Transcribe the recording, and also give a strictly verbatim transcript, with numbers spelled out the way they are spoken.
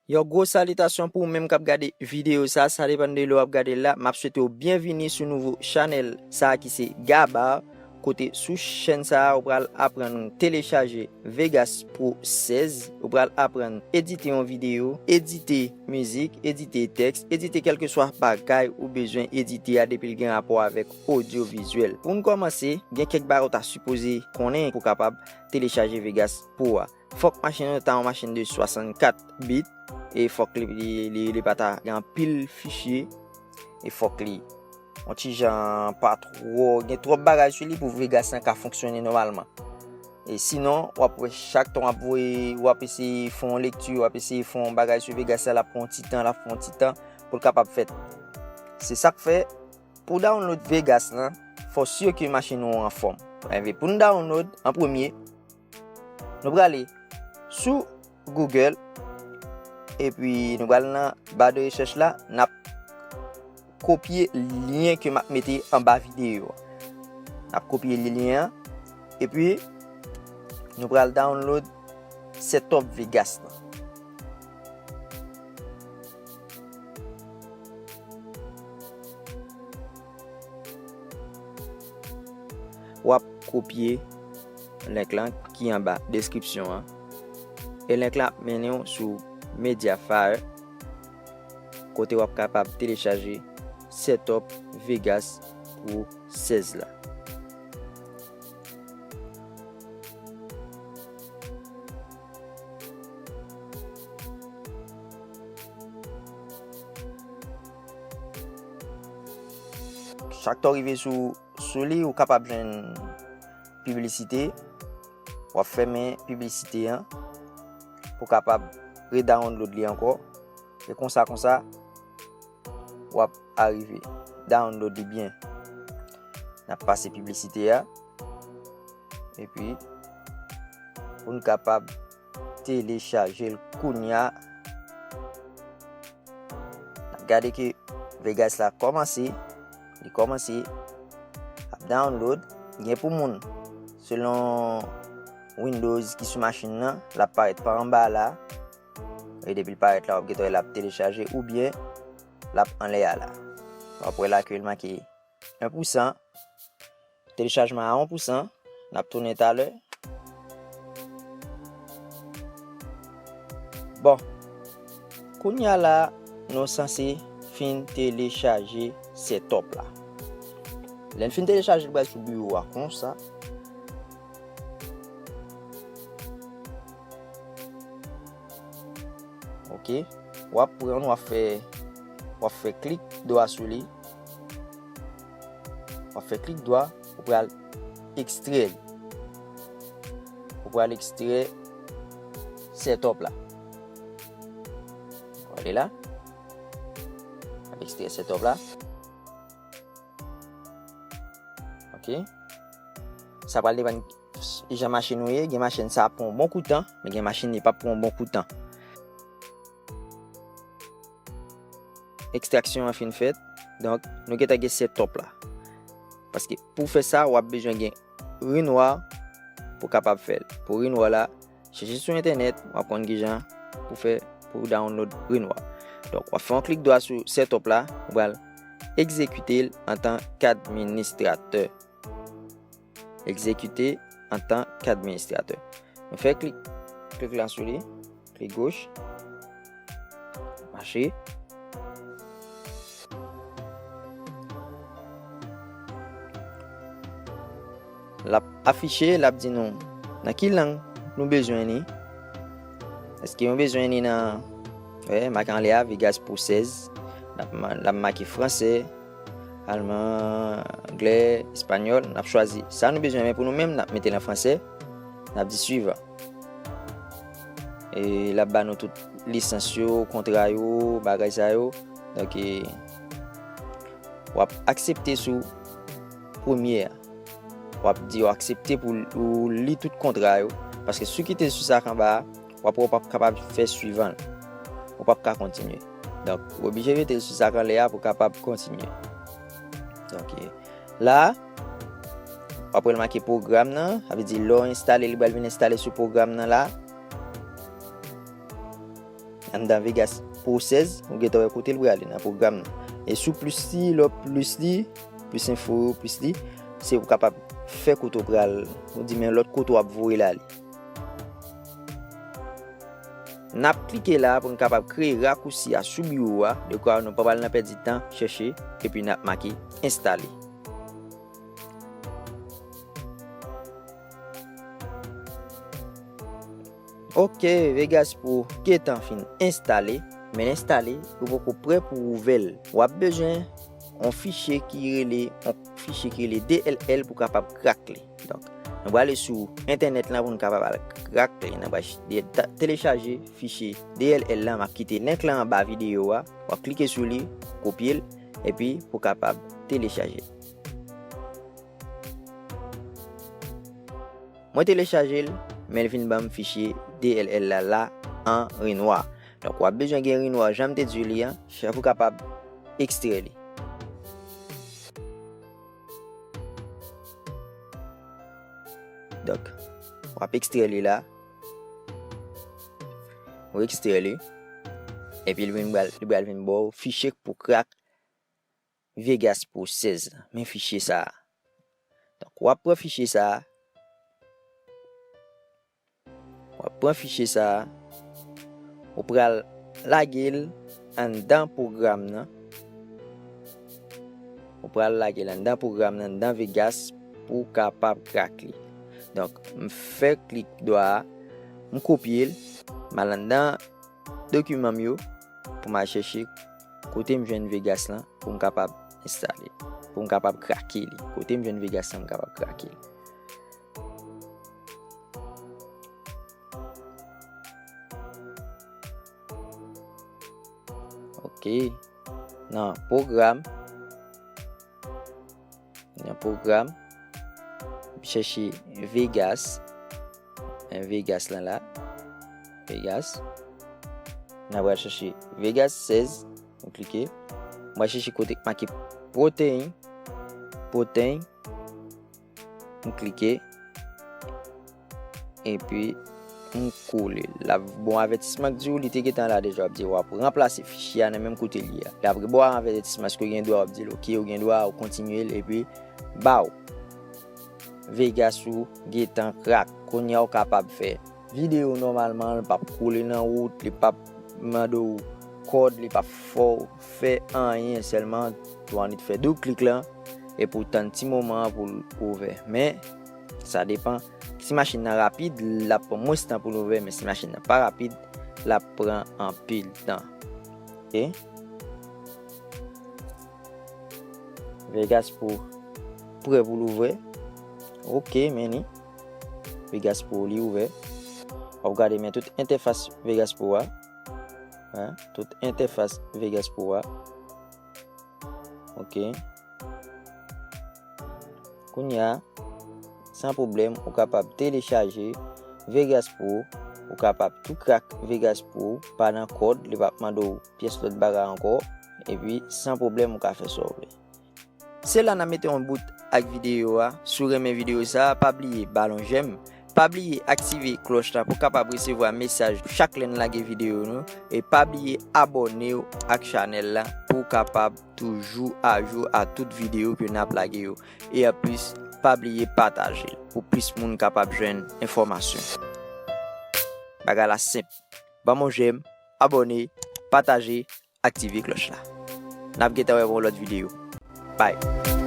Yon gwo salitasyon pou ou menm k ap gade videyo sa, sa depann de lè w ap gade l la. M ap swete w byenvini sou nouvo chanèl sa a ki se Gabar, kote sou chèn sa a ou pral aprann telechaje Vegas Pro sèz, ou pral aprann edite yon videyo, edite mizik, edite tèks, edite kèlkeswa bagay ou bezwen edite a depi l gen rapò avèk odyovizyèl. Pou n kòmanse, gen kèk bagay ou ta sipoze konnen pou w kapab telechaje Vegas Pro a. Fòk machin ou ta yon machin de swasannkat bit, e fòk li, li, li, li pa ta gen anpil fichye, e fòk li yon ti jan pa twò, gen twòp bagay sou li pou Vegas lan ka fonksyone nòmalman. E sinon, w ap wè chak tan w ap voye, w ap eseye fè yon lekti, w ap eseye fè yon bagay sou Vegas la, l ap pran yon ti tan, l ap pran yon ti tan pou l kapab fèt. Se sa k fè, pou w download Vegas lan, fò w si ke machin ou anfòm. Enben, pou n download, an premye, nou prale sou Google, epi nou pral nan ba de rechèch la, n ap kopye lyen ke m ap mete anba videyo a. N ap kopye lyen an, epi nou pral download Setup Vegas lan. W ap kopye link lan ki anba deskripsyon an. E link la ap mennen w sou Mediafire, kote w ap kapab telechaje Setup Vegas Pro sèz la. Chak tan w rive sou, sou li, ou kapab jwenn piblisite. W ap fèmen piblisite an pou w kapab redownload li ankò. E konsa, konsa, w ap arive download li byen. N ap pase piblisite a. Epi, pou n kapab telechaje l kounya. N ap gade ke Vegas la kòmanse. Li kòmanse ap download. Gen pou moun, selon Windows ki sou machin nan, l ap parèt pa anba la. E depi l parèt la, w ap gentan wè l ap telechaje oubyen l ap anlè a la. W ap wè la ke l make en pou san. Telechajman a en pou san. N ap tounen talè. Bon. Kounya la, nou sanse fin telechaje setup la. Lè n fin telechaje, l pral sou biwo a konsa. Ok. W ap pran, w ap fè, w ap fè klik dwa sou li. W ap fè klik dwa, ou pral ekstrè li. Ou pral ekstrè setup la. Gade la. W ap ekstrè setup la. Ok. Sa pral depann jan machin ou ye. Gen machin sa ap pran yon bon kout tan, men gen machin li p ap pran yon bon kout tan. Ekstraksyon an fin fèt. Donk, nou gentan gen setup la. Paske pou fè sa, w ap bezwen gen renwa pou kapab fè l. Pou renwa la, chèche sou entènèt, w ap konn kijan pou fè, pou download renwa. Donk, w ap fè yon klik dwa sou setup la, ou pral egzekite l antan k administratè. Egzekite antan k administratè. Nou fè klik, klik la sou li, klik goch, mache. L ap afiche, l ap di nou nan ki lang nou bezwen li. Èske nou bezwen li nan, wè, make anlè a, Vegas Pro sèz. L ap ma-, l ap make fransè, alman, anglè, espanyòl. N ap chwazi sa nou bezwen, men pou nou menm, n ap mete l an fransè. N ap di suivant. E l ap ba nou tout lisans yo, kontra yo, bagay sa yo. Donk, e, w ap aksepte sou premye a. W ap di w aksepte pou ou li tout kontra yo. Paske si w kite l sou sa k anba a, w ap wè w p ap kapab fè suivan l. Ou p ap ka kontinye. Donk, ou oblije mete l sou sa k anlè a pou w kapab kontinye. Donk, e, la, w ap wè l make pwogram nan. Sa vle di, lè w enstale, li pral vin enstale sou pwogram nan la. anndan Vegas Pro sèz, ou gentan wè kote l prale nan pwogram nan. E sou plis li, lè w plis li, plis enfo yo, plis li, se pou kapab fè kote w pral, ou di men lòt kote w ap voye l ale. N ap klike la pou n kapab kreye rakousi a sou biwo a, dekwa nou pa pral nan pèdi tan, chèche, epi n ap make enstale. Ok, Vegas Pro gentan fin enstale, men l enstale, ou poko prè pou ouvè l. W ap bezwen yon fichye ki rele, yon fichye ki rele D L L pou kapab krak li. Donk, nou prale sou entènèt lan pou nou kapab al krak li. Nou pral ch-, de-, ta-, telechaje fichye D L L lan. M ap kite link lan anba videyo a. W ap klike sou li, kopye l, epi pou kapab telechaje l. Mwen telechaje l, men l vin ban m fichye D L L la la an renwa. Donk, w ap bezwen gen renwa, jan m te di w li an, chèf ou kapab ekstrè li. Donk, w ap ekstrè li la. Ou ekstrè li. Epi li vin pral, li pral vin ba w fichye pou krak Vegas Pro sèz la. Men fichye sa a. Donk, w ap pran fichye sa a. W ap pran fichye sa a. Ou pral lage l anndan pwogram nan. Ou pral lage l anndan pwogram nan, anndan Vegas, pou w kapab krak li. Donk, m fè klik dwa a, m kopye l, m al anndan dokiman m yo, pou m al chèche kote m jwenn Vegas lan, pou m kapab enstale, pou m kapab krake li. Kote m jwenn Vegas lan, m kapab krake li. Ok. Nan pwogram. Nan pwogram. M chèche Vegas. Men Vegas lan la. Vegas. N a pral chèche Vegas sèz. M klike. M pral chèche kote k make pwoteyin. Pwoteyin. M klike. Epi, m kole l. L ap bon avètisman k di w li te gentan la deja. W ap di w ap ranplase fichye a nan menm kote l ye a. L ap ba w avètisman, èske w gen dwa, w ap di l oke, ou gen dwa, ou kontinye l, epi, baw. Vegas ou gentan krak. Kounye a w kapab fè videyo nòmalman, li p ap kole nan wout, li p ap mande w kòd, li p ap fè w fè anyen, sèlman w annik fè doub klik lan, epi w tann ti moman an pou l ouvè. Men, sa depan. Si machin nan rapid, l ap pran mwens tan pou l ouvè, men si machin nan pa rapid, l ap pran anpil tan. Ok? Vegas Pro prè pou l ouvè. Ok, men li. Vegas Pro li ouvè. W ap gade men tout entèfas Vegas Pro a. Hein? Tout entèfas Vegas Pro a. Ok. Kounye a, san pwoblèm, ou kapab telechaje Vegas Pro, ou kapab tou krak Vegas Pro, pa nan kòd, li p ap mande w pyès lòt bagay ankò, epi san pwoblèm ou ka fè sa w vle. Se la n ap mete yon bout ak videyo a. Si w renmen videyo sa a, pa bliye ba l yon jèm, pa bliye aktive klòch la pou w kapab resevwa mesaj chak lè n lage videyo nou, e pa bliye abòne w ak chanèl la pou w kapab toujou ajou a tout videyo ke n ap lage yo. E anplis, pa bliye pataje l pou plis moun kapab jwenn enfòmasyon. Bagay la senp. Ban m yon jèm, abòne, pataje, aktive klòch la. N ap gentan wè pou yon lòt videyo. Bye.